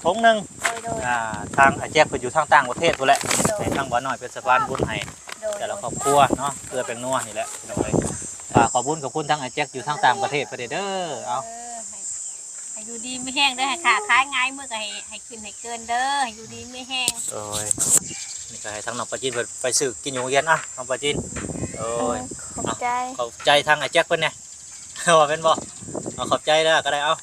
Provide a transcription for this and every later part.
ຖົງໜຶ່ງ. ໂດຍ ໂດຍ ອ່າ ທາງອ້າຍແຈັກເພິ່ນຢູ່ທາງຕ່າງປະເທດພຸ້ນແຫຼະ ໂດຍ ໃຫ້ທາງບ່າວນ້ອຍເປັນສະພານບຸນໃຫ້ ໂດຍ ແຕ່ລະຄອບຄົວເນາະ ເກືອເປັນນົວນີ້ແຫຼະ ພີ່ນ້ອງເອີຍ. ຝາກຂອບບຸນຂອບຄຸນທາງອ້າຍແຈັກຢູ່ທາງຕ່າງປະເທດເພິ່ນເດີ. ເອົາ ເອີ ໃຫ້ ໃຫ້ຢູ່ດີມີແຮງເດີ ໃຫ້ຄ້າຂາຍງ່າຍ ມື້ກໍໃຫ້ ໃຫ້ຂຶ້ນໃຫ້ເກີນເດີ ໃຫ້ຢູ່ດີມີແຮງ. ໂດຍ ນີ້ກໍໃຫ້ທາງນ້ອງປາຈີນເພິ່ນໄປຊື້ກິນຢູ່ໂຮງຮຽນ. ອ່ະ ນ້ອງປາຈີນ ໂດຍ ຂອບໃຈ ຂອບໃຈທາງອ້າຍແຈັກເພິ່ນແດ່. ວ່າແມ່ນບໍ່? ເອົາ ຂອບໃຈເດີ ກໍໄດ້ ເອົາ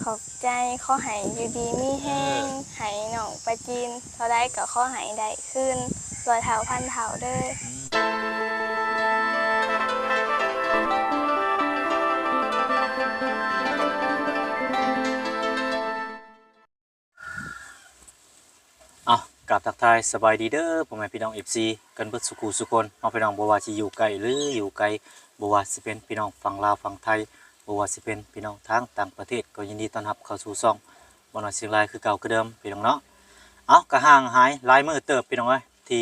ຂອບໃຈ ຂໍໃຫ້ຢູ່ດີມີແຮງ ເອີ ໃຫ້ນ້ອງປາຈີນເທົ່າໃດກໍຂໍໃຫ້ໄດ້ຄືນຮ້ອຍເທົ່າພັນເທົ່າເດີ. ເອົາ ກາບທັກທາຍສະບາຍດີເດີ ພໍ່ແມ່ພີ່ນ້ອງເອັຟຊີກັນເບິດສູ່ຄູ່ສູ່ຄົນເນາະ ພີ່ນ້ອງ ບໍ່ວ່າຊິຢູ່ໃກ້ ຫຼື ຢູ່ໄກ ບໍ່ວ່າຊິເປັນພີ່ນ້ອງຝັ່ງລາວຝັ່ງໄທ ບໍ່ວ່າຊິເປັນພີ່ນ້ອງທາງຕ່າງປະເທດ ກໍຍິນດີຕ້ອນຮັບເຂົ້າສູ່ຊ່ອງບ່າວນ້ອຍຊຽງລາຍຄືເກົ່າຄືເດີມ ພີ່ນ້ອງເນາະ. ເອົາ ກໍຫ່າງຫາຍຫຼາຍມື້ເຕີບ ພີ່ນ້ອງເອີຍ ທີ່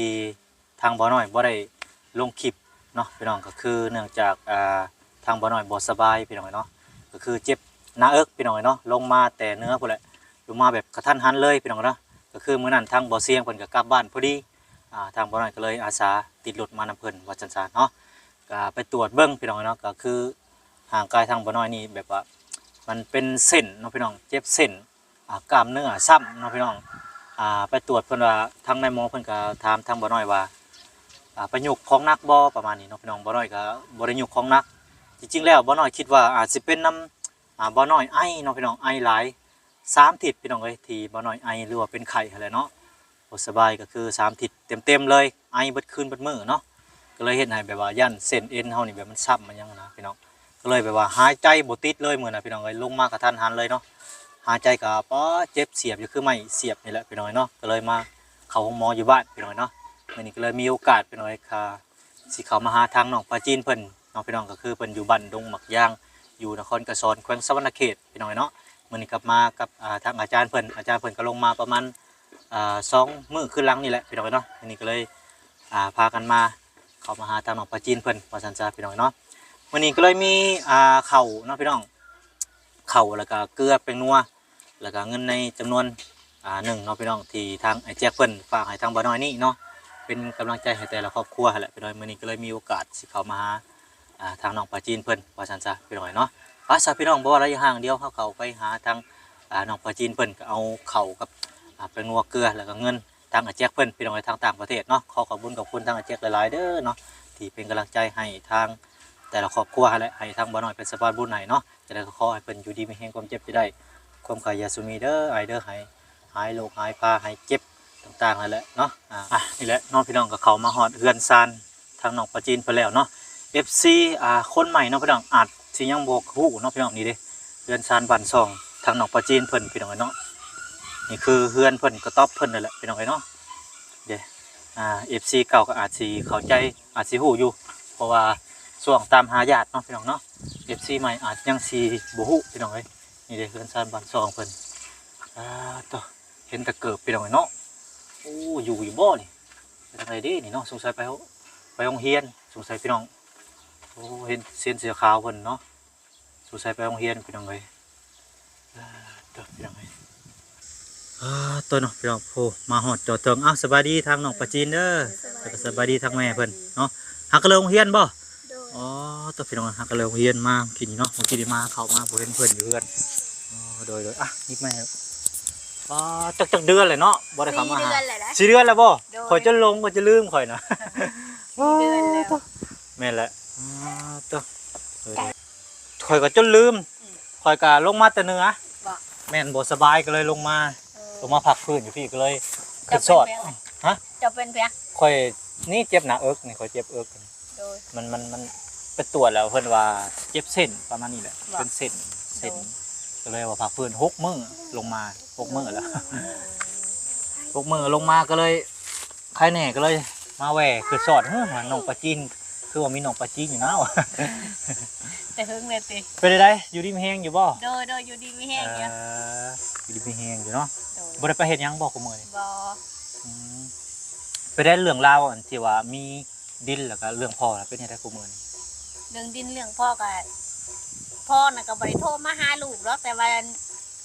ທາງບ່າວນ້ອຍບໍ່ໄດ້ລົງຄລິບເນາະ ພີ່ນ້ອງ ກໍຄືເນື່ອງຈາກ ອ່າ ທາງບ່າວນ້ອຍບໍ່ສະບາຍ ພີ່ນ້ອງເນາະ ກໍຄືເຈັບໜ້າເອິກ ພີ່ນ້ອງເນາະ ລົງມາແຕ່ເໜືອພຸ້ນແຫຼະ ລົງມາແບບກະທັນຫັນເລີຍ ພີ່ນ້ອງເນາະ. ກໍຄືມື້ນັ້ນທາງບ່າວຊຽງເພິ່ນກໍກັບບ້ານພໍດີ ອ່າ ທາງບ່າວນ້ອຍກໍເລີຍອາສາຕິດລົດມານຳເພິ່ນວ່າຊັ້ນຊະເນາະ. ກໍໄປຕວດເບິ່ງ ພີ່ນ້ອງເນາະ ກໍຄືຮ່າງກາຍທາງບ່າວນ້ອຍນີ້ແບບວ່າມັນເປັນເສັ້ນເນາະ ພີ່ນ້ອງ ເຈັບເສັ້ນ ອ່າ ກ້າມເນື້ອຊ້ຳເນາະ ພີ່ນ້ອງ. ອ່າ ໄປຕວດເພິ່ນວ່າ ທາງນາຍໝໍເພິ່ນກໍຖາມທາງບ່າວນ້ອຍວ່າ ອ່າ ໄປຍົກຂອງໜັກບໍ່ ປະມານນີ້ເນາະ ພີ່ນ້ອງ. ບ່າວນ້ອຍກໍບໍ່ໄດ້ຍົກຂອງໜັກ ຈິງໆແລ້ວບ່າວນ້ອຍຄິດວ່າອາດຊິເປັນນຳ ອ່າ ບ່າວນ້ອຍໄອເນາະ ພີ່ນ້ອງ ໄອຫຼາຍ ສາມທິດ ພີ່ນ້ອງເອີຍ ທີ່ບ່າວນ້ອຍໄອ ຫຼືວ່າເປັນໄຂ້ຫັ້ນແຫຼະເນາະ ບໍ່ສະບາຍ ກໍຄືສາມທິດເຕັມໆເລີຍ ໄອເບິດຄືນເບິດມື້ເນາະ. ກໍເລີຍເຮັດໃຫ້ແບບວ່າຢ້ານເສັ້ນເອັນເຮົານີ້ແບບມັນຊ້ຳມັນຫຍັງນະ ພີ່ນ້ອງ ກໍເລີຍແບບວ່າຫາຍໃຈບໍ່ຕິດເລີຍມື້ນະ ພີ່ນ້ອງເອີຍ ລົງມາກະທັນຫັນເລີຍເນາະ. ຫາຍໃຈກໍ ປາ ເຈັບສຽບຢູ່ ຄືໄມ້ສຽບນີ້ແຫຼະ ພີ່ນ້ອງເນາະ. ກໍເລີຍມາເຂົ້າໂຮງໝໍຢູ່ບ້ານ ພີ່ນ້ອງເນາະ. ມື້ນີ້ກໍເລີຍມີໂອກາດ ພີ່ນ້ອງເອີຍ ຄ່າ ຊິເຂົ້າມາຫາທາງນ້ອງປາຈີນເພິ່ນເນາະ ພີ່ນ້ອງ ກໍຄືເພິ່ນຢູ່ບ້ານດົງໝາກຢາງ ຢູ່ນະຄອນກະຊອນ ແຂວງສະຫວັນນະເຂດ ພີ່ນ້ອງເນາະ. ມື້ນີ້ກັບມາກັບ ອ່າ ທາງອາຈານເພິ່ນ ອາຈານເພິ່ນກໍລົງມາປະມານ ອ່າ ສອງມື້ຄືນຫຼັງນີ້ແຫຼະ ພີ່ນ້ອງເນາະ. ມື້ນີ້ກໍເລີຍ ອ່າ ພາກັນມາ ເຂົ້າມາຫາທາງນ້ອງປາຈີນເພິ່ນວ່າຊັ້ນຊະ ພີ່ນ້ອງເນາະ. ມື້ນີ້ກໍເລີຍມີ ອ່າ ເຂົ້າເນາະ ພີ່ນ້ອງ ເຂົ້າ ແລ້ວກໍເກືອ ແປ້ງນົວ ແລ້ວກໍເງິນໃນຈຳນວນ ອ່າ ໜຶ່ງເນາະ ພີ່ນ້ອງ ທີ່ທາງອ້າຍແຈັກເພິ່ນຝາກໃຫ້ທາງບ່າວນ້ອຍນີ້ເນາະ ເປັນກຳລັງໃຈໃຫ້ແຕ່ລະຄອບຄົວຫັ້ນແຫຼະ ພີ່ນ້ອງ. ມື້ນີ້ກໍເລີຍມີໂອກາດຊິເຂົ້າມາຫາ ອ່າ ທາງນ້ອງປາຈີນເພິ່ນວ່າຊັ້ນຊະ ພີ່ນ້ອງເນາະ. ໄປຊະ ພີ່ນ້ອງ ບໍ່ວ່າລະຍະຫ່າງ ດຽວເຮົາເຂົ້າໄປຫາທາງ ອ່າ ນ້ອງປາຈີນເພິ່ນ ກໍເອົາເຂົ້າກັບ ອ່າ ແປ້ງນົວ ເກືອ ແລ້ວກໍເງິນ ທາງອ້າຍແຈັກເພິ່ນ ພີ່ນ້ອງເອີຍ ທາງຕ່າງປະເທດເນາະ. ຂໍຂອບບຸນຂອບຄຸນທາງອ້າຍແຈັກຫຼາຍໆເດີເນາະ ທີ່ເປັນກຳລັງໃຈໃຫ້ທາງແຕ່ລະຄອບຄົວຫັ້ນແຫຼະ ໃຫ້ທາງບ່າວນ້ອຍເປັນສະພານບຸນໃຫ້ເນາະ. ຈັ່ງໃດກໍຂໍໃຫ້ເພິ່ນຢູ່ດີມີແຮງ ຄວາມເຈັບຢ່າໄດ້ ຄວາມໄຂ້ຢ່າສູ່ມີເດີ ອ້າຍເດີ ໃຫ້ຫາຍໂລກຫາຍພາ ຫາຍເຈັບຕ່າງໆຫັ້ນແຫຼະເນາະ. ອ່າ ອ່ະ ນີ້ແຫຼະເນາະ ພີ່ນ້ອງ ກໍເຂົ້າມາຮອດເຮືອນຊານ ທາງນ້ອງປາຈີນເພິ່ນແລ້ວເນາະ ເອັຟຊີ ອ່າ ຄົນໃໝ່ເນາະ ພີ່ນ້ອງ ອາດຊິຍັງບໍ່ຮູ້ເນາະ ພີ່ນ້ອງ. ນີ້ເດ້ ເຮືອນຊານບ້ານຊ່ອງທາງນ້ອງປາຈີນເພິ່ນ ພີ່ນ້ອງເອີຍເນາະ. ນີ້ຄືເຮືອນເພິ່ນ ກະຕ໊ອບເພິ່ນນັ້ນແຫຼະ ພີ່ນ້ອງເອີຍເນາະ. ເດ້ ອ່າ ເອັຟຊີເກົ່າກໍອາດຊິເຂົ້າໃຈ ອາດຊິຮູ້ຢູ່ ເພາະວ່າຊ່ວງຕາມຫາຍາດເນາະ ພີ່ນ້ອງເນາະ. ເອັຟຊີໃໝ່ອາດຍັງຊິບໍ່ຮູ້ ພີ່ນ້ອງເອີຍ. ນີ້ເດ້ ເຮືອນຊານບ້ານຊ່ອງເພິ່ນ ອ່າ ໂທ້ ເຫັນແຕ່ເກີບ ພີ່ນ້ອງເອີຍເນາະ. ໂອ້ ຢູ່ຢູ່ບໍ່ນີ້? ໄປທາງໃດເດ້ນີ້ເນາະ? ສົງໄສໄປ ໄປໂຮງຮຽນ ສົງໄສ ພີ່ນ້ອງ. ໂອ້ ເຫັນເຊນເສື້ອຂາວເພິ່ນເນາະ ສົງໄສໄປໂຮງຮຽນ ພີ່ນ້ອງເອີຍ. ເອີ ໂທ້ ພີ່ນ້ອງເອີຍ ອ່າ ໂທ້ເນາະ ພີ່ນ້ອງ. ໂອ້ ມາຮອດຈອດເຖິງ ເອົ້າ ສະບາຍດີທາງນ້ອງປາຈີນເດີ ແລ້ວກໍສະບາຍດີທາງແມ່ເພິ່ນເນາະ. ຫາກໍເລີຍໂຮງຮຽນບໍ່? ໂດຍ ອໍ ໂທ້ ພີ່ນ້ອງ ຫາກໍເລີຍໂຮງຮຽນ ມາກິນເນາະ ເມື່ອກີ້ນີ້ມາເຂົ້າມາບໍ່ເຫັນເພິ່ນຢູ່ເຮືອນ. ອໍ ໂດຍໆ ອ່ະ ນີ້ແມ່ ອໍ ຈັກ ຈັກເດືອນແລ້ວເນາະ ບໍ່ໄດ້ເຂົ້າມາຫາ? ສີ່ເດືອນແລ້ວ ສີ່ເດືອນແລ້ວບໍ່? ໂດຍ ຂ້ອຍຈົນຫຼົງ ຂ້ອຍຈົນລືມຂ້ອຍນະ. ສີ່ເດືອນແລ້ວ ອໍ ໂທ້ ແມ່ນແຫຼະ. ອໍ ໂທ້ ຂ້ອຍກໍຈົນລືມ ຂ້ອຍກໍລົງມາແຕ່ເໜືອ ບໍ່ ແມ່ນບໍ່ສະບາຍກໍເລີຍລົງມາ ເອີ ລົງມາພັກຟື້ນຢູ່ພີ້ກໍເລີຍຄຶດຊອດ. ເຈົ້າເປັນໃຜ? ຮະ? ເຈົ້າເປັນໃຜ? ຂ້ອຍນີ້ເຈັບໜ້າເອິກນີ້ ຂ້ອຍເຈັບເອິກ. ໂດຍ ມັນ ມັນ ມັນໄປຕວດແລ້ວເພິ່ນວ່າເຈັບເສັ້ນປະມານນີ້ແຫຼະ ເປັນເສັ້ນ ເສັ້ນ ໂດຍ ກໍເລີຍວ່າພັກຟື້ນຫົກມື້ ລົງມາຫົກມື້ແລ້ວ ຫົກມື້ລົງມາກໍເລີຍ ໃຄແນ່ກໍເລີຍມາແວ່ຄືຊອດ ເຮີ ນ້ອງປາຈີນ ຄືວ່າມີນ້ອງປາຈີນຢູ່ນະ ແຕ່ເຫິງແລ້ວຕິ. ເປັນໃດ ຢູ່ດີມີແຮງຢູ່ບໍ່? ໂດຍໆ ຢູ່ດີມີແຮງຢູ່ ເອີ ຢູ່ດີມີແຮງຢູ່ເນາະ. ໂດຍ ບໍ່ໄດ້ໄປເຮັດຫຍັງບໍ່ຄູ່ມື້ນີ້? ບໍ່ ອືມ ເປັນໃດເລື່ອງລາວອັນທີ່ວ່າມີ ດິນ ແລ້ວກໍເລື່ອງພໍ່ລະເປັນຈັ່ງໃດຄູ່ມື້ນີ້? ເລື່ອງດິນເລື່ອງພໍ່ກໍ ພໍ່ນະກໍບໍ່ໄດ້ໂທມາຫາລູກດອກ ແຕ່ວ່າ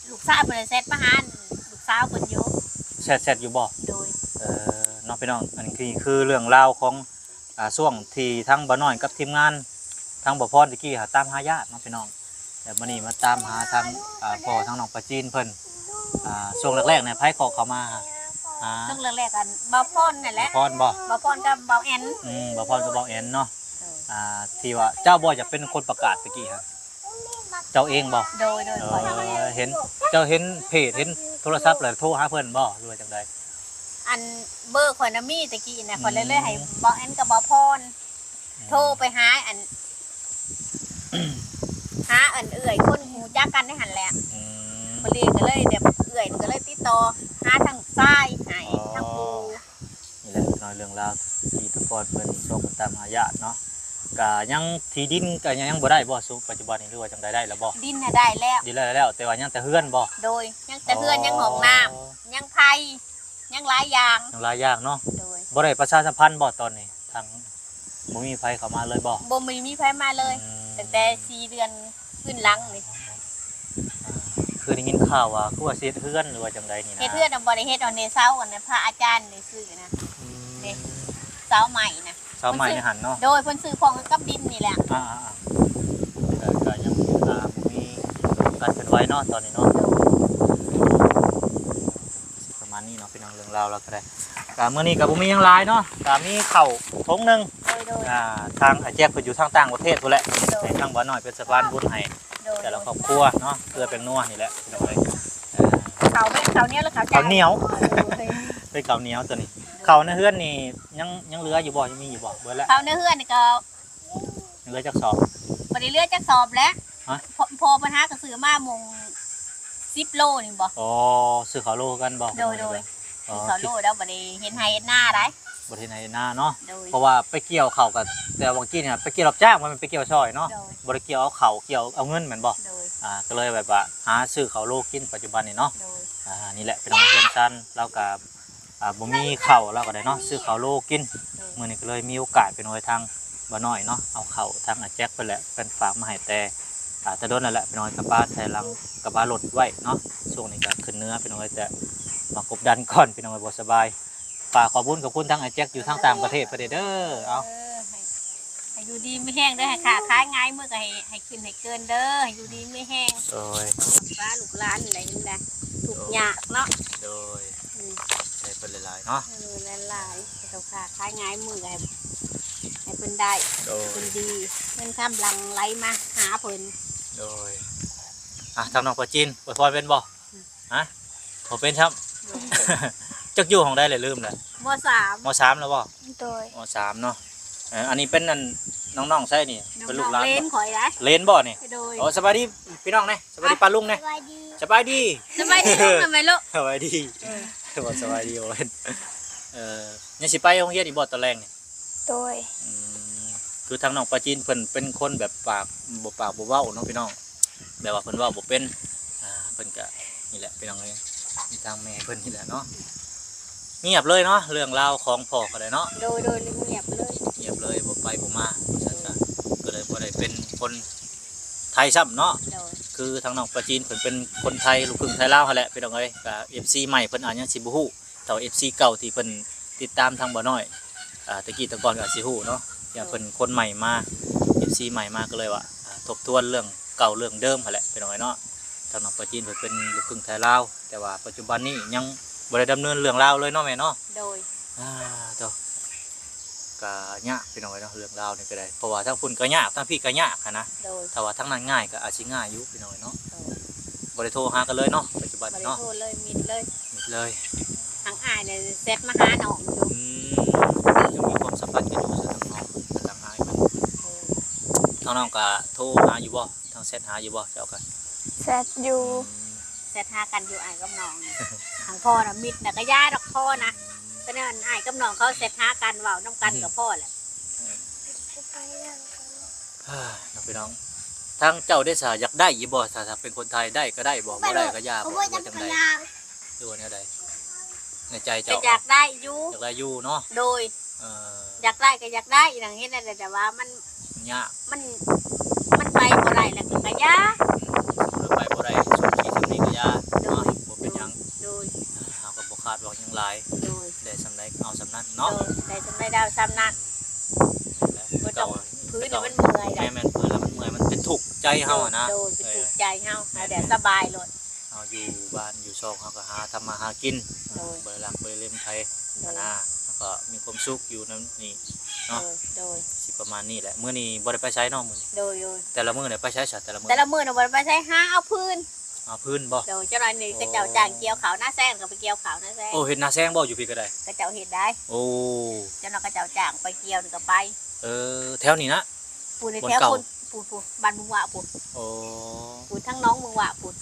ລູກຊາຍເພິ່ນແຊັດມາຫາລູກສ ແຊດ ແຊດຢູ່ບໍ່? ໂດຍ ເອີ ເນາະພີ່ນ້ອງ ອັນນີ້ຄືເລື່ອງລາວຂອງ ອ່າ ຊ່ວງທີ່ທາງບ່າວນ້ອຍກັບທີມງານ ທາງບ່າວພອນຕະກີ້ຫາຕາມຫາຍາດເນາະພີ່ນ້ອງ ແຕ່ມື້ນີ້ມາຕາມຫາທາງ ອ່າ ພໍ່ທາງນ້ອງປາຈີນເພິ່ນ ອ່າ ຊ່ວງແລກໆນີ້ໃຜເກາະເຂົ້າມາຫາ? ຊ່ວງແລກໆ ອັນ ບ່າວພອນນັ້ນແຫຼະ ບ່າວພອນບໍ່? ບ່າວພອນກັບບ່າວແອນ ອືມ ບ່າວພອນກັບບ່າວແອນເນາະ ໂດຍ ອ່າ ທີ່ວ່າເຈົ້າບໍ່ຢາກເປັນຄົນປະກາດຕະກີ້ຫັ້ນ ເຈົ້າເອງບໍ່? ໂດຍ ໂດຍ ເອີ ຂ້ອຍ ເຫັນ ເຈົ້າເຫັນເພຈ ເຫັນໂທລະສັບແລ້ວໂທຫາເພິ່ນບໍ່ ຫຼືວ່າຈັ່ງໃດ? ອັນເບີຂ້ອຍນະມີແຕ່ກີ້ນະ ອືມ ຂ້ອຍເລີຍໃຫ້ບ່າວແອນກັບບ່າວພອນ ອືມ ໂທໄປຫາອັນ ຫາອັນເອື້ອຍຄົນຮູ້ຈັກກັນໃນຫັ້ນແຫຼະ ອືມ ເພິ່ນເລີຍ ກໍເລີຍແບບເອື້ອຍກໍເລີຍຕິດຕໍ່ຫາທາງຊາຍໃຫ້ ອໍ ທາງປູ່ ນີ້ແຫຼະນ້ອຍເລື່ອງລາວທີ່ແຕ່ກ່ອນເພິ່ນສອງຄົນຕາມຫາຍາດເນາະ ກະຍັງທີ່ດິນກະຍັງ ຍັງບໍ່ໄດ້ບໍ່? ຊຸ ປັດຈຸບັນນີ້ ຫຼືວ່າຈັ່ງໃດ ໄດ້ແລ້ວບໍ່? ດິນນະໄດ້ແລ້ວ ດິນໄດ້ແລ້ວ ແຕ່ວ່າຍັງແຕ່ເຮືອນບໍ່? ໂດຍ ຍັງແຕ່ເຮືອນ ອໍ ຍັງຫ້ອງນ້ຳ ຍັງໄຟ ຍັງຫຼາຍຢ່າງ ຍັງຫຼາຍຢ່າງເນາະ ໂດຍ ບໍ່ໄດ້ປະຊາສຳພັນບໍ່ຕອນນີ້? ທາງ ບໍ່ມີໃຜເຂົ້າມາເລີຍບໍ່? ບໍ່ມີ ມີໃຜມາເລີຍ ອືມ ຕັ້ງແຕ່ສີ່ເດືອນຄືນຫຼັງນີ້ ອ່າ ຄືໄດ້ຍິນຂ່າວວ່າ ຄືວ່າຊິເຮັດເຮືອນ ຫຼືວ່າຈັ່ງໃດນີ້ນະ? ເຮັດເຮືອນນະ ບໍ່ໄດ້ເຮັດ ເອົາແຕ່ເສົາ ອັນນັ້ນ ພະອາຈານນີ້ຊື້ນະ ອືມ ເດ້ ເສົາໄມ້ນະ ເສົາໄມ້ໃນຫັ້ນເນາະ ໂດຍ ເພິ່ນຊື້ພ້ອມກັບດິນນີ້ແຫຼະ ອ່າໆໆ ກໍ ກໍຍັງ ອ່າ ບໍ່ມີການເຄື່ອນໄຫວເນາະ ຕອນນີ້ເນາະ ໂດຍ ປະມານນີ້ເນາະ ພີ່ນ້ອງ ເລື່ອງລາວລາວກໍໄດ້ ກໍມື້ນີ້ກໍບໍ່ມີຫຍັງຫຼາຍເນາະ ກໍມີເຂົ້າຖົງໜຶ່ງ ໂດຍໆ ອ່າ ທາງອ້າຍແຈັກເພິ່ນຢູ່ທາງຕ່າງປະເທດພຸ້ນແຫຼະ ໂດຍ ໃຫ້ທາງບ່າວນ້ອຍເປັນສະພານບຸນໃຫ້ ໂດຍ ແຕ່ລະຄອບຄົວເນາະ ເກືອແປ້ງນົວນີ້ແຫຼະ ພີ່ນ້ອງເອີຍ ເຂົ້າແມ່ນເຂົ້າໜຽວ ຫຼືເຂົ້າເຈົ້າ? ເຂົ້າໜຽວ ໂດຍ ເປັນເຂົ້າໜຽວຕົວນີ້ ໂດຍ ເຂົ້າໃນເຮືອນນີ້ຍັງ ຍັງເຫຼືອຢູ່ບໍ່? ຍັງມີຢູ່ບໍ່? ເບິດແລ້ວ ເຂົ້າໃນເຮືອນນີ້ກໍ ເຫຼືອຈັກສອບ? ບໍ່ໄດ້ເຫຼືອຈັກສອບແຫຼະ ຮະ? ພໍ ພໍບັນຫາກໍຊື້ມາໝ່ອງສິບໂລນີ້ບໍ່? ອໍ ຊື້ເຂົ້າໂລຄືກັນບໍ່? ໂດຍ ໂດຍ ອໍ ຊື້ເຂົ້າໂລແລ້ວ ບໍ່ໄດ້ເຮັດໄຮ່ເຮັດນາໃດ໋ ບໍ່ໄດ້ເຮັດໄຮ່ເຮັດນາເນາະ ໂດຍ ເພາະວ່າໄປກ່ຽວເຂົ້າກໍ ແຕ່ວ່າກີ້ນີ້ໄປກ່ຽວຮັບຈ້າງ ບໍ່ແມ່ນໄປກ່ຽວຊ່ອຍເນາະ ໂດຍ ບໍ່ໄດ້ກ່ຽວເອົາເຂົ້າ ກ່ຽວເອົາເງິນແມ່ນບໍ່? ໂດຍ ອ່າ ກໍເລີຍແບບວ່າຫາຊື້ເຂົ້າໂລກິນປັດຈຸບັນນີ້ເນາະ ໂດຍ ອ່າ ນີ້ແຫຼະ ພີ່ນ້ອງ ເຮືອນຊານລາວກໍ ອ່າ ບໍ່ມີເຂົ້າ ລາວກໍໄດ້ເນາະ ຊື້ເຂົ້າໂລກິນ ໂດຍ ມື້ນີ້ກໍເລີຍມີໂອກາດ ພີ່ນ້ອງເອີຍ ທາງບ່າວນ້ອຍເນາະ ເອົາເຂົ້າທາງອ້າຍແຈັກເພິ່ນແຫຼະ ເພິ່ນຝາກມາໃຫ້ແຕ່ ອ່າ ແຕ່ດົນແລ້ວແຫຼະ ພີ່ນ້ອງເອີຍ ກໍປະໃສ່ຫຼັງ ກໍປະລົດໄວ້ເນາະ ຊ່ວງນີ້ກໍຂຶ້ນເໜືອ ພີ່ນ້ອງເອີຍ ແຕ່ມາກົບດັນກ່ອນ ພີ່ນ້ອງເອີຍ ບໍ່ສະບາຍ ຝາກຂອບຄຸນຂອບຄຸນທາງອ້າຍແຈັກຢູ່ທາງຕ່າງປະເທດເພິ່ນເດີ ເອີ ເອົາ ໃຫ້ຢູ່ດີມີແຮງເດີ ໃຫ້ຄ້າຂາຍງ່າຍ ມື້ກໍໃຫ້ ໃຫ້ຂຶ້ນໃຫ້ເກີນເດີ ໃຫ້ຢູ່ດີມີແຮງ ໂດຍ ຮັກສາລູກຫຼານໄດ້ ເຫັນໄດ້ ທຸກຍາກເນາະ ໂດຍ ອືມ ໃຫ້ເພິ່ນຫຼາຍໆເນາະ ເອີ ຫຼາຍໆ ໃຫ້ເຂົາຄ້າຂາຍງ່າຍ ມື້ໃດໃຫ້ ໃຫ້ເພິ່ນໄດ້ ໂດຍ ເພິ່ນດີ ເງິນຄຳຫຼັ່ງໄຫຼມາຫາເພິ່ນ ໂດຍ ອ່ະ ທາງນ້ອງປາຈີນ ອວຍພອນເປັນບໍ່? ຮະ ບໍ່ເປັນຊ້ຳ ຈັກຢູ່ຫ້ອງໃດແຫຼະ ລືມແຫຼະ ມໍສາມ ມໍສາມແລ້ວບໍ່? ໂດຍ ມໍສາມເນາະ ເອີ ອັນນີ້ເປັນອັນ ນ້ອງໆໃສນີ້? ເປັນລູກຫຼານ ເລນຂ້ອຍໄດ໋ ເລນບໍ່ນີ້? ໂດຍ ໂອ້ ສະບາຍດີພີ່ນ້ອງແດ່ ສະບາຍດີປ້າລຸງແດ່ ສະບາຍດີ ສະບາຍດີ ສະບາຍດີລຸງແມ່ລູກ ສະບາຍດີ ເອີ ບໍ່ສະບາຍດີບໍ່ເຫັນ ເອີ ຍັງຊິໄປໂຮງຮຽນອີກບໍ່ຕອນແລງນີ້? ໂດຍ ອືມ ຄືທາງນ້ອງປາຈີນເພິ່ນເປັນຄົນແບບປາກບໍ່ປາກບໍ່ເວົ້າເນາະພີ່ນ້ອງ ແບບວ່າເພິ່ນເວົ້າບໍ່ເປັນ ອ່າ ເພິ່ນກະນີ້ແຫຼະພີ່ນ້ອງເອີຍ ມີທາງແມ່ເພິ່ນນີ້ແຫຼະເນາະ ງຽບເລີຍເນາະ ເລື່ອງລາວຂອງພໍ່ກໍໄດ້ເນາະ ໂດຍ ໂດຍ ງຽບເລີຍ ງຽບເລີຍ ບໍ່ໄປບໍ່ມາ ວ່າຊັ້ນຊະ ກໍເລີຍບໍ່ໄດ້ເປັນຄົນໄທຊ້ຳເນາະ ໂດຍ ຄືທາງນ້ອງປາຈີນເພິ່ນເປັນຄົນໄທ ລູກຄຶ່ງໄທລາວຫັ້ນແຫຼະພີ່ນ້ອງເອີຍ ກະເອັຟຊີໃໝ່ເພິ່ນອາດຍັງຊິບໍ່ຮູ້ ເທົ່າເອັຟຊີເກົ່າທີ່ເພິ່ນຕິດຕາມທາງບ່າວນ້ອຍ ອ່າ ແຕ່ກີ້ແຕ່ກ່ອນກໍອາດຊິຮູ້ເນາະ ຢ່າງເພິ່ນຄົນໃໝ່ມາ ເອັຟຊີໃໝ່ມາ ກໍເລີຍວ່າ ອ່າ ທົບທວນເລື່ອງເກົ່າເລື່ອງເດີມຫັ້ນແຫຼະ ພີ່ນ້ອງເອີຍເນາະ ທາງນ້ອງປາຈີນເພິ່ນເປັນລູກຄຶ່ງໄທລາວ ແຕ່ວ່າປັດຈຸບັນນີ້ຍັງບໍ່ໄດ້ດຳເນີນເລື່ອງລາວເລີຍເນາະແມ່ເນາະ ໂດຍ ອ່າ ໂທ້ ກະຍາກພີ່ນ້ອງເອີຍເນາະ ເລື່ອງລາວນີ້ກໍໄດ້ ເພາະວ່າທາງພຸ້ນກໍຍາກ ທາງພີ້ກໍຍາກຫັ້ນນະ ໂດຍ ຖ້າວ່າທາງນັ້ນງ່າຍກໍອາດຊິງ່າຍຢູ່ພີ່ນ້ອງເອີຍເນາະ ໂດຍ ບໍ່ໄດ້ໂທຫາກັນເລີຍເນາະ ປັດຈຸບັນນີ້ເນາະ ບໍ່ໄດ້ໂທເລີຍ ມິດເລີຍ ມິດເລີຍ ທາງອ້າຍນີ້ແຊັດມາຫານ້ອງຢູ່ ອືມ ຍັງມີຄວາມສຳພັນກັນຢູ່ ຊະ ທາງນ້ອງ ທາງອ້າຍເພິ່ນ ໂດຍ ທາງນ້ອງກໍໂທຫາຢູ່ບໍ່? ທາງແຊັດຫາຢູ່ບໍ່? ເຈົ້າກໍແຊັດຢູ່ ອືມ ແຊັດຫາກັນຢູ່ ອ້າຍກັບນ້ອງນີ້ ທາງພໍ່ນະມິດນະ ກະຢ່າດອກພໍ່ນະ ອືມ ເປັນອັນອ້າຍກັບນ້ອງເຂົາແຊັດຫາກັນ ເວົ້ານຳກັນ ອືມ ກໍພໍແຫຼະ ເອີ ເອີ ເນາະພີ່ນ້ອງ ທາງເຈົ້າເດຊະ ຢາກໄດ້ຢູ່ບໍ່? ຖ້າ ຖ້າເປັນຄົນໄທໄດ້ກໍໄດ້ບໍ່? ບໍ່ໄດ້ກໍຢ່າບໍ່? ຫຼືວ່າຈັ່ງໃດ? ຫຼືວ່າແນວໃດ? ໃນໃຈເຈົ້າ ກໍຢາກໄດ້ຢູ່ ຢາກໄດ້ຢູ່ເນາະ ໂດຍ ເອີ ຢາກໄດ້ກໍຢາກໄດ້ ອີ່ຫຍັງເຮັດໄດ້ ແຕ່ວ່າມັນ ມັນຍາກ ມັນ ມັນໄປບໍ່ໄດ້ແລ້ວກໍ ກໍຢ່າ ອືມ ສົມມຸດໄປບໍ່ໄດ້ ສົມຄິດສ່ຳນີ້ກໍຢ່າ ໂດຍ ເນາະ ບໍ່ເປັນຫຍັງ ໂດ ໂດຍ ເຮົາກໍບໍ່ຄາດຫວັງຫຍັງຫຼາຍ ໂດຍ ໄດ້ສ່ຳໃດເອົາສ່ຳນັ້ນເນາະ ໂດຍ ໄດ້ສ່ຳໃດກໍເອົາສ່ຳນັ້ນ ແລ້ວ ເພິ່ນ ເກົ່າ ກໍ ພື້ນ ເກົ່າ ມັນເມື່ອຍ ແມ່ນໆ ພື້ນແລ້ວມັນເມື່ອຍ ມັນເປັນທຸກໃຈເຮົາຫັ້ນນະ ໂດຍ ເປັນທຸກໃຈເຮົາ ເຮົາໄດ້ສະບາຍໂລດ ເຮົາຢູ່ບ້ານຢູ່ຊ່ອງ ເຮົາກໍຫາທຳມາຫາກິນ ໂດຍ ບໍ່ໄດ້ລັກບໍ່ໄດ້ເລັມໃຜ ໂດຍ ຫັ້ນນະ ເຮົາກໍມີຄວາມສຸກຢູ່ນຳນີ້ເນາະ ໂດຍ ໂດຍ ຊິປະມານນີ້ແຫຼະ ມື້ນີ້ບໍ່ໄດ້ໄປໃສເນາະ ມື້ນີ້ ໂດຍ ໂດຍ ແຕ່ລະມື້ໄດ້ໄປໃສຊະ ແຕ່ລະມື້ ແຕ່ລະມື້ນະບໍ່ໄດ້ໄປໃສ ຫາເອົາຟືນ ເອົາຟືນບໍ່? ໂດຍ ເຈົ້າໜ້ອຍນີ້ ໂອ້ ເຂົາເຈົ້າຈ້າງກ່ຽວເຂົ້ານາແຊງ ກໍໄປກ່ຽວເຂົ້ານາແຊງ ໂອ້ ເຮັດນາແຊງບໍ່ ຢູ່ພີ້ກໍໄດ້? ເຂົາເຈົ້າເຮັດໄດ້ ໂອ້ ເຈົ້າໜ້ອຍເຂົາເຈົ້າຈ້າງໄປກ່ຽວນີ້ກໍໄປ ເອີ ແຖວນີ້ນະ? ພຸ້ນ ແຖວພຸ້ນ ພຸ້ນ ບ້ານບຸງຫວະພຸ້ນ ໂອ້ ພຸ້ນ ທາງໜອງບຸງຫວະພຸ້ນ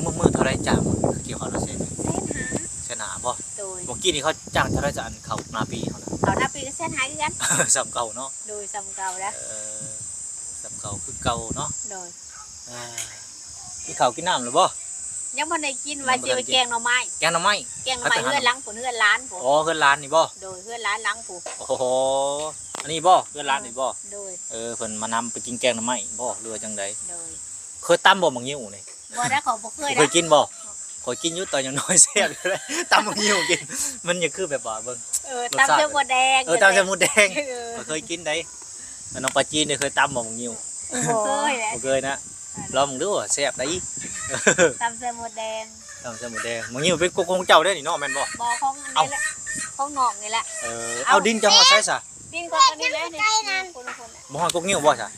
ມື້ ມື້ເທົ່າໃດຈ້າງ ກ່ຽວເຂົ້ານາແຊງ? ແສນຫ້າ ແສນຫ້າບໍ່? ໂດຍ ເມື່ອກີ້ນີ້ເຂົາຈ້າງເທົ່າໃດຊະ ອັນເຂົ້ານາປີເຮົານະ? ເຂົ້ານາປີກໍແສນຫ້າຄືກັນ ສ່ຳເກົ່າເນາະ ໂດຍ ສ່ຳເກົ່າແລ້ວ ເອີ ສ່ຳເກົ່າຄືເກົ່າເນາະ ໂດຍ ອ່າ ກິນເຂົ້າກິນນ້ຳແລ້ວບໍ່? ຍັງບໍ່ໄດ້ກິນ ຍັງບໍ່ທັນກິນ ວ່າຊິໄປແກງໜໍ່ໄມ້ ແກງໜໍ່ໄມ້ ແກງໜໍ່ໄມ້ ໃຜໄປຫາ ເຮືອນຫຼັງພຸ້ນ ເຮືອນຫຼານພຸ້ນ ອໍ ເຮືອນຫຼານນີ້ບໍ່? ໂດຍ ເຮືອນຫຼານຫຼັງພຸ້ນ ໂອ້ໂຫ ອັນນີ້ບໍ່ ເຮືອນຫຼານນີ້ບໍ່? ໂດຍ ເອີ ເພິ່ນມານຳໄປກິນແກງໜໍ່ໄມ້ບໍ່ ຫຼືວ່າຈັ່ງໃດ? ໂດຍ ເຄີຍຕຳບໍ່ໝາກງິ້ວນີ້? ບໍ່ໄດ້ ຂ້ອຍບໍ່ເຄີຍ ບໍ່ເຄີຍກິນບໍ່? ຂ້ອຍກິນຢູ່ຕອນຍັງນ້ອຍ ແຊບຢູ່ເດ້ ຕຳໝາກງິ້ວກິນ ມັນຍັງຄືແບບວ່າເບິ່ງ ເອີ ລົດຊາດ ຕຳໃສ່ໝົດແດງ ເອີ ຕຳໃສ່ໝົດແດງ ເອີ ຂ້ອຍເຄີຍກິນໄດ໋ ແລ້ວນ້ອງປາຈີນນີ້ເຄີຍຕຳບໍ່ໝາກງິ້ວ? ບໍ່ເຄີຍເດ້ ບໍ່ເຄີຍນະ ລອງເບິ່ງດູ ແຊບໄດ໋ ຕຳໃສ່ໝົດແດງ ຕຳໃສ່ໝົດແດງ ໝາກງິ້ວເປັນກົກຂອງເຈົ້າເດ້ນີ້ເນາະ ແມ່ນບໍ່? ບໍ່ ຂອງອັນນີ້ແຫຼະ ເອົ້າ ຂອງນ້ອງນີ້ແຫຼະ ເອີ ເອົາ ເອົາ ດິນເຈົ້າຮອດໃສຊະ? ດິນຂ້ອຍກໍນີ້ແຫຼະ ນີ້ ນີ້ ພຸ້ນໆ ບໍ່ຮອດກົກງິ້ວບໍ່ຊະ?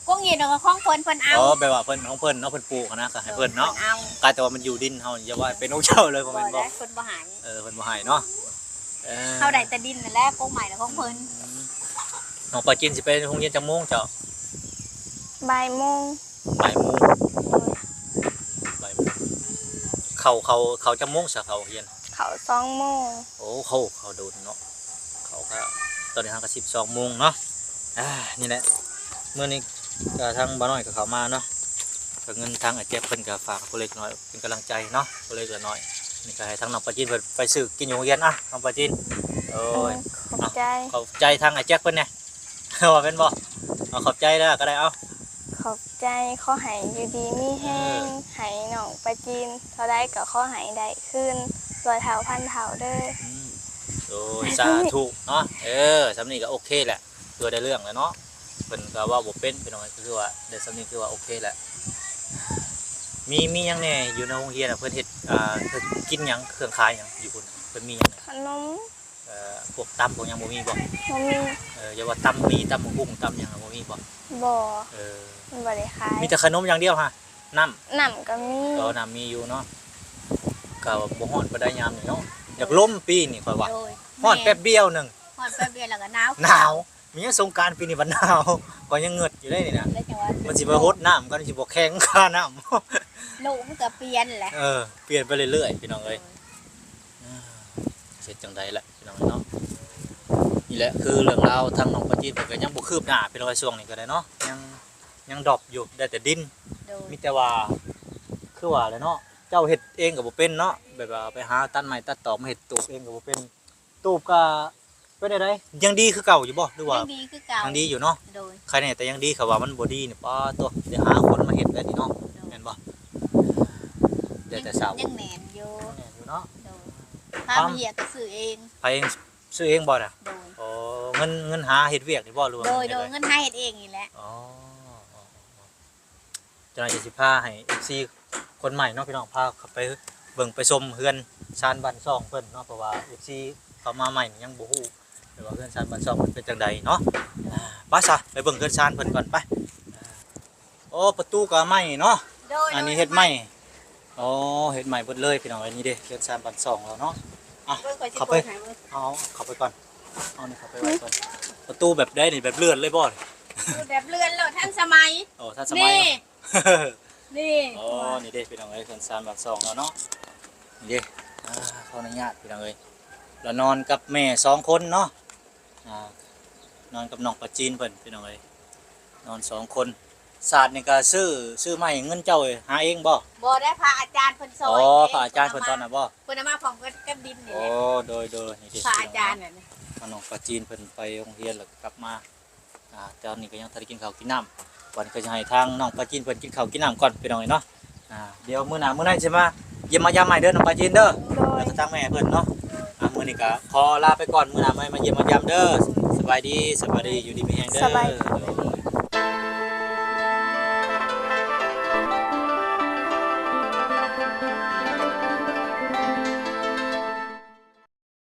ກົງຫີນຂອງເພິ່ນ ເພິ່ນເອົາ ອໍ ແບບວ່າເພິ່ນ ຂອງເພິ່ນເນາະ ເພິ່ນປູກຫັ້ນນະ ກໍໃຫ້ເພິ່ນເນາະ ເພິ່ນເອົາ ກາຍແຕ່ວ່າມັນຢູ່ດິນເຮົາ ຢ່າວ່າເປັນຂອງເຈົ້າເລີຍ ບໍ່ແມ່ນບໍ່? ບໍ່ໄດ້ ເພິ່ນບໍ່ໃຫ້ ເອີ ເພິ່ນບໍ່ໃຫ້ເນາະ ເອີ ເຮົາໄດ້ແຕ່ດິນນັ້ນແຫຼະ ກົງໄມ້ນະຂອງເພິ່ນ ອືມ ນ້ອງປາຈີນຊິໄປໂຮງຮຽນຈັກໂມງເຈົ້າ? ບ່າຍໂມງ ບ່າຍໂມງ ໂດຍ ບ່າຍໂມງ ເຂົ້າ ເຂົ້າ ເຂົ້າຈັກໂມງຊະ ເຂົ້າໂຮງຮຽນ? ເຂົ້າສອງໂມງ ໂອ້ ເຂົ້າ ເຂົ້າດົນເນາະ ເຂົ້າກະ ຕອນນີ້ເຮົາກະສິບສອງໂມງເນາະ ອ່າ ນີ້ແຫຼະ ມື້ນີ້ກະທາງບ່າວນ້ອຍກະເຂົ້າມາເນາະ ກະເງິນທາງອ້າຍແຈັກເພິ່ນກະຝາກຜູ້ເລັກນ້ອຍເປັນກຳລັງໃຈເນາະ ຜູ້ເລັກນ້ອຍ ນີ້ກະໃຫ້ທາງນ້ອງປາຈີນເພິ່ນໄປຊື້ກິນຢູ່ໂຮງຮຽນ ອ່ະ ນ້ອງປາຈີນ ໂອ້ຍ ຂອບໃຈ ເອົາ ຂອບໃຈທາງອ້າຍແຈັກເພິ່ນແດ່ ວ່າແມ່ນບໍ່? ເອົາ ຂອບໃຈເດີ ກະໄດ້ ເອົາ ຂອບໃຈ ຂໍໃຫ້ຢູ່ດີມີແຮງ ເອີ ໃຫ້ນ້ອງປາຈີນເທົ່າໃດກໍຂໍໃຫ້ໄດ້ຄືນຮ້ອຍເທົ່າພັນເທົ່າເດີ ອືມ ໂອ້ຍ ສາທຸເນາະ ເອີ ສ່ຳນີ້ກໍໂອເຄແຫຼະ ຖືວ່າໄດ້ເລື່ອງແລ້ວເນາະ ເພິ່ນກໍເວົ້າບໍ່ເປັນ ພີ່ນ້ອງ ກໍຄືວ່າໄດ້ສ່ຳນີ້ຖືວ່າໂອເຄແຫຼະ ມີ ມີຫຍັງແດ່ຢູ່ໃນໂຮງຮຽນນະ ເພິ່ນເຮັດ ອ່າ ເພິ່ນກິນຫຍັງ ເຄື່ອງຂາຍຫຍັງຢູ່ພຸ້ນ ເພິ່ນມີຫຍັງແດ່? ຂະໜົມ ເອີ ພວກຕຳພວກຫຍັງບໍ່ມີບໍ່? ບໍ່ມີ ເອີ ຢ່າວ່າຕຳໝີ່ ຕຳໝາກຫຸ່ງ ຕຳຫຍັງບໍ່ມີບໍ່? ບໍ່ ເອີ ມັນບໍ່ໄດ້ຂາຍ ມີແຕ່ຂະໜົມຢ່າງດຽວຫະ ນ້ຳ ນ້ຳກໍມີ ເອີ ນ້ຳມີຢູ່ເນາະ ກໍບໍ່ຮ້ອນປານໃດຍາມນີ້ເນາະ ຢາກລົມປີນີ້ຂ້ອຍວ່າ ໂດຍ ຮ້ອນແປັບດຽວໜຶ່ງ ຮ້ອນແປັບດຽວແລ້ວກໍໜາວ ໜາວ ມີຫຍັງສົງການປີນີ້ບັດໜາວ ຂ້ອຍຍັງເງີດຢູ່ເດ້ນີ້ນະ ແລ້ວຈັ່ງວ່າ ມັນຊິໄປຫົດນ້ຳກັນ ຊິບໍ່ແຂງຄານ້ຳ ໂລກມັນກໍປ່ຽນແຫຼະ ເອີ ປ່ຽນໄປເລື້ອຍໆ ພີ່ນ້ອງເອີຍ ເອີ ເຮັດຈັ່ງໃດລະ ພີ່ນ້ອງເນາະ ນີ້ແຫຼະຄືເລື່ອງລາວທາງນ້ອງປາຈີນເພິ່ນກໍຍັງບໍ່ຄືບໜ້າ ພີ່ນ້ອງເອີຍ ຊ່ວງນີ້ກໍໄດ້ເນາະ ຍັງ ຍັງດຣອບຢູ່ ໄດ້ແຕ່ດິນ ໂດຍ ມີແຕ່ວ່າ ຄືວ່າແຫຼະເນາະ ເຈົ້າເຮັດເອງກໍບໍ່ເປັນເນາະ ແບບວ່າໄປຫາຕັດໄມ້ຕັດຕອກມາເຮັດຕູບເອງກໍບໍ່ເປັນ ຕູບກໍເປັນແນວໃດ ຍັງດີຄືເກົ່າຢູ່ບໍ່ ຫຼືວ່າ ຍັງດີຄືເກົ່າ ຍັງດີຢູ່ເນາະ ໂດຍ ໃຄແນ່ ແຕ່ຍັງດີ ຄັນວ່າມັນບໍ່ດີນີ້ ປາດໂທ້ ໄດ້ຫາຄົນມາເຮັດແລ້ວນີ້ເນາະ ໂດຍ ແມ່ນບໍ່ ໄດ້ແຕ່ເຊົ່າ ຍັງແໜ້ນຢູ່ ຍັງແໜ້ນຢູ່ເນາະ ໂດຍ ຄ່າເບັ້ຍກໍຊື້ເອງ ໄປ ຊື້ເອງບໍ່ນະ? ໂດຍ ໂອ້ ເງິນ ເງິນຫາເຮັດວຽກນີ້ບໍ່ ຫຼືວ່າ ໂດຍ ເງິນ ໂດຍ ເງິນຫາເຮັດເອງນີ້ແຫຼະ ອໍ ອໍ ອໍ ຈັ່ງໃດກໍຊິພາໃຫ້ເອັຟຊີຄົນໃໝ່ເນາະ ພີ່ນ້ອງ ພາເຂົ້າໄປເບິ່ງໄປຊົມເຮືອນຊານບ້ານຊ່ອງເພິ່ນເນາະ ເພາະວ່າເອັຟຊີເຂົ້າມາໃໝ່ນີ້ຍັງບໍ່ຮູ້ເລີຍວ່າເຮືອນຊານບ້ານຊ່ອງເພິ່ນເປັນຈັ່ງໃດເນາະ ອ່າ ໄປຊະ ໄປເບິ່ງເຮືອນຊານເພິ່ນກ່ອນ ໄປ ໂອ້ ປະຕູກໍໃໝ່ເນາະ ໂດຍ ອັນນີ້ເຮັດໃໝ່ ໂດຍ ອໍ ເຮັດໃໝ່ເບິດເລີຍ ພີ່ນ້ອງເອີຍ ນີ້ເດ້ ເຮືອນຊານບ້ານຊ່ອງເຮົາເນາະ ອ່ະ ເບິ່ງ ຂ້ອຍຊິ ເຂົ້າໄປ ເປີດໃຫ້ເບິ່ງ ເອົາ ເຂົ້າໄປກ່ອນ ເອົານີ້ເຂົ້າໄປໄວ້ກ່ອນ ປະຕູແບບໃດນີ້ ແບບເລື່ອນເລີຍບໍ່? ເອີ ແບບເລື່ອນໂລດ ທັນສະໄໝ ໂອ້ ທັນສະໄໝ ນີ້ ເນາະ ນີ້ ອໍ ນີ້ເດ້ ພີ່ນ້ອງເອີຍ ເຮືອນຊານບ້ານຊ່ອງເຮົາເນາະ ນີ້ເດ້ ອ່າ ຂໍອະນຸຍາດ ພີ່ນ້ອງເອີຍ ລະນອນກັບແມ່ສອງຄົນເນາະ ອ່າ ນອນກັບນ້ອງປາຈີນເພິ່ນ ພີ່ນ້ອງເອີຍ ນອນສອງຄົນ ສາດນີ້ກໍຊື້ ຊື້ໄມ້ ເງິນເຈົ້າຫາເອງບໍ່? ບໍ່ໄດ້ ພະອາຈານເພິ່ນຊ່ອຍ ອໍ ເດ້ ພະອາຈານເພິ່ນຕອນນັ້ນບໍ່? ເພິ່ນເອົາມາພ້ອມກັບ ກັບດິນນີ້ແຫຼະ ອໍ ໂດຍ ໂດຍ ນີ້ເດ້ ພະອາຈານນັ້ນ ນ້ອງປາຈີນເພິ່ນໄປໂຮງຮຽນແລ້ວກໍກັບມາ ອ່າ ຕອນນີ້ກໍຍັງທັນໄດ້ກິນເຂົ້າກິນນ້ຳ ບັດນີ້ກໍຈະໃຫ້ທາງນ້ອງປາຈີນເພິ່ນກິນເຂົ້າກິນນ້ຳກ່ອນ ພີ່ນ້ອງເອີຍເນາະ ອ່າ ດຽວມື້ໜ້າມື້ໃນຊິມາ ຢ້ຽມມາຢາມໃໝ່ເດີ ນ້ອງປາຈີນເດີ ໂດຍ ແລ້ວກໍທາງແມ່ເພິ່ນເນາະ. ອ່າ ມື້ນີ້ກໍຂໍລາໄປກ່ອນ ມື້ໜ້າໃໝ່ມາຢ້ຽມມາຢາມເດີ. ສະບາຍດີ ສະບາຍດີ ຢູ່ດີມີແຮງເດີ ສະບາຍດີ.